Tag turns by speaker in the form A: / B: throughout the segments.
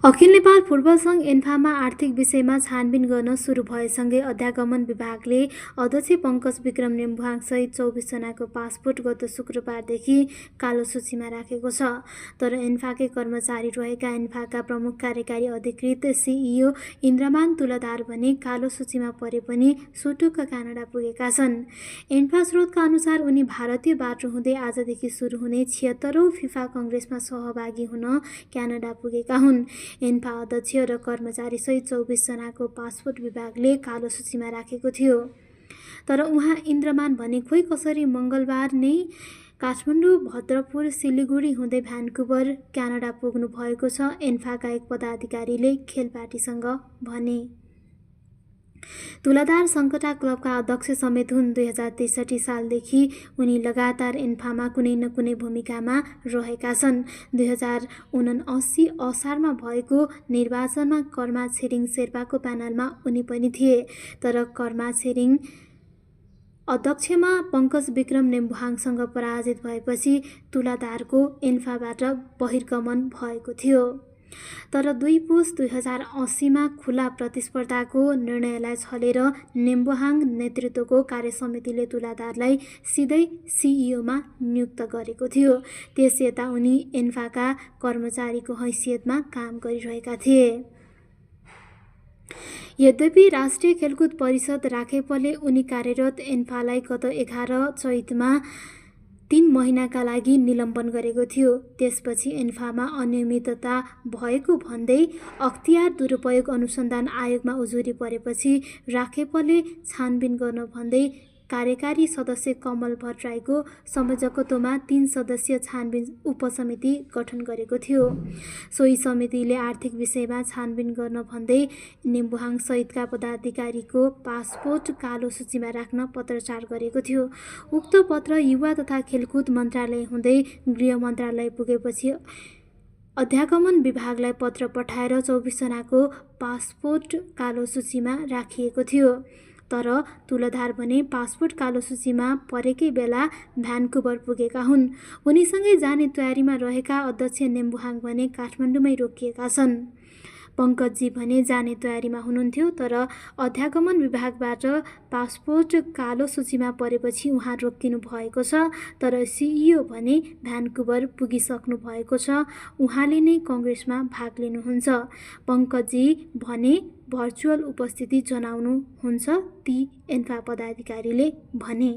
A: अखिल Nepal football सङ्घ एन्फामा आर्थिक विषयमा छानबिन गर्न सुरु भएसँगै अध्यागमन विभागले अध्यक्ष पङ्कज विक्रम नेम्बुहाङसहित 24 जनाको पासपोर्ट गत शुक्रबारदेखि कालो सूचीमा राखेको छ। तर एन्फाकै कर्मचारी रहेका एन्फाका प्रमुख कार्यकारी अधिकृत सिइओ इन्द्रमान तुलादार भने कालो सूचीमा परे पनि सुटुक्क क्यानाडा पुगेका छन्। एन्फा स्रोतका अनुसार उनी भारतीय बाटो हुँदै आजदेखि सुरु हुने 76औं फिफा कङ्ग्रेसमा सहभागी हुन क्यानाडा पुगेका हुन्। एन्फा अध्यक्ष र कर्मचारीसहित 24 जनाको पासपोर्ट विभागले कालो सूचीमा राखेको थियो। तर उहाँ इन्द्रमान भने खोइ कसरी मङ्गलबार नै काठमाडौँ, भद्रपुर, सिलिगुडी हुँदै भ्यान्कुवर क्यानाडा पुग्नु भएको छ। एन्फाका एक पदाधिकारीले खेलपाटीसँग भने। तुलादार सङ्कटा क्लबका अध्यक्ष समेत हुन्। 2063 सालदेखि उनी लगातार एन्फामा कुनै न कुनै भूमिकामा रहेका छन्। 2079 असारमा भएको निर्वाचनमा कर्मा छिरिङ शेर्पाको प्यानलमा उनी पनि थिए। तर कर्मा छिरिङ अध्यक्षमा पङ्कज विक्रम नेम्बुहाङसँग पराजित भएपछि तुलादारको एन्फाबाट बहिर्गमन भएको थियो। तर 2 पुस 2080 खुला प्रतिस्पर्धाको निर्णयलाई छलेर नेम्बुहाङ नेतृत्वको कार्यसमितिले तुलादारलाई सिधै सिइओमा नियुक्त गरेको थियो। त्यस यता उनी एन्फाका कर्मचारीको हैसियतमा काम गरिरहेका थिए। यद्यपि राष्ट्रिय खेलकुद परिषद राखेपले उनी कार्यरत एन्फालाई गत 11 चैतमा 3 महिनाका लागि निलम्बन गरेको थियो। त्यसपछि एन्फामा अनियमितता भएको भन्दै अख्तियार दुरुपयोग अनुसन्धान आयोगमा उजुरी परेपछि राखेपले छानबिन गर्न भन्दै कार्यकारी सदस्य कमल भट्टराईको संयोजकत्वमा 3 सदस्यीय छानबिन उपसमिति गठन गरेको थियो। सोही समितिले आर्थिक विषयमा छानबिन गर्न भन्दै नेम्बुहाङ सहितका पदाधिकारीको पासपोर्ट कालो सूचीमा राख्न पत्रचार गरेको थियो। उक्त पत्र युवा तथा खेलकुद मन्त्रालय हुँदै गृह मन्त्रालय पुगेपछि अध्यागमन विभागलाई पत्र पठाएर 24 जनाको पासपोर्ट कालो सूचीमा राखिएको थियो। तर तुलाधार भने पासपोर्ट कालो सूचीमा परेकै बेला भ्यान्कुवर पुगेका हुन्। उनीसँगै जाने तयारीमा रहेका अध्यक्ष नेम्बुहाङ भने काठमाडौँमै रोकिएका छन्। पङ्कजजी भने जाने तयारीमा हुनुहुन्थ्यो। तर अध्यागमन विभागबाट पासपोर्ट कालो सूचीमा परेपछि उहाँ रोकिनु भएको छ। तर सिइओ भने भ्यान्कुवर पुगिसक्नु भएको छ। उहाँले नै कङ्ग्रेसमा भाग लिनुहुन्छ। पङ्कजजी भने भर्चुअल उपस्थिति जनाउनुहुन्छ। ती एन्फा पदाधिकारीले भने।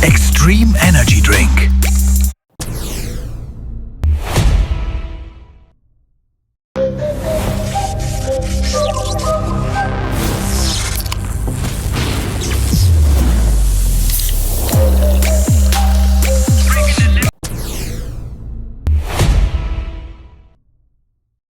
B: Extreme Energy Drink.